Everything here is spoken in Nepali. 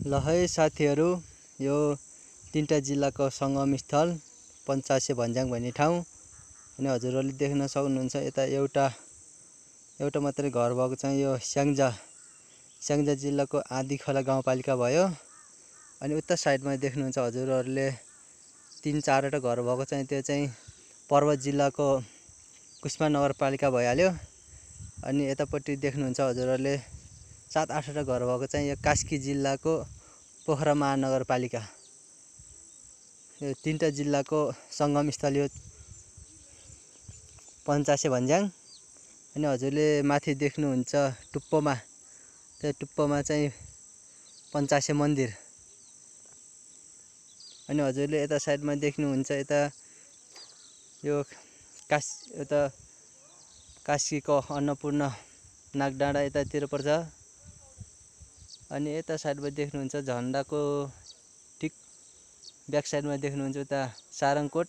ल है साथीहरू, यो तीनटा जिल्लाको सङ्गम स्थल पञ्चासे भन्ज्याङ भन्ने ठाउँ। अनि हजुरहरूले देख्न सक्नुहुन्छ यता एउटा मात्रै घर भएको चाहिँ यो स्याङ्जा जिल्लाको आँधीखोला गाउँपालिका भयो। अनि उता साइडमा देख्नुहुन्छ हजुरहरूले 3-4वटा घर भएको चाहिँ त्यो चाहिँ पर्वत जिल्लाको कुस्मा नगरपालिका भइहाल्यो। अनि यतापट्टि देख्नुहुन्छ हजुरहरूले 7-8वटा घर भएको चाहिँ यो कास्की जिल्लाको पोखरा महानगरपालिका। यो तीनटा जिल्लाको सङ्गम स्थल यो पञ्चासे भन्ज्याङ। अनि हजुरले माथि देख्नुहुन्छ टुप्पोमा, त्यो टुप्पोमा चाहिँ पञ्चासे मन्दिर। अनि हजुरले यता साइडमा देख्नुहुन्छ यता यो कास्कीको अन्नपूर्ण नागडाँडा यतातिर पर्छ। अनि यता साइडमा देख्नुहुन्छ झन्डाको ठिक ब्याक साइडमा देख्नुहुन्छ उता सारङकोट।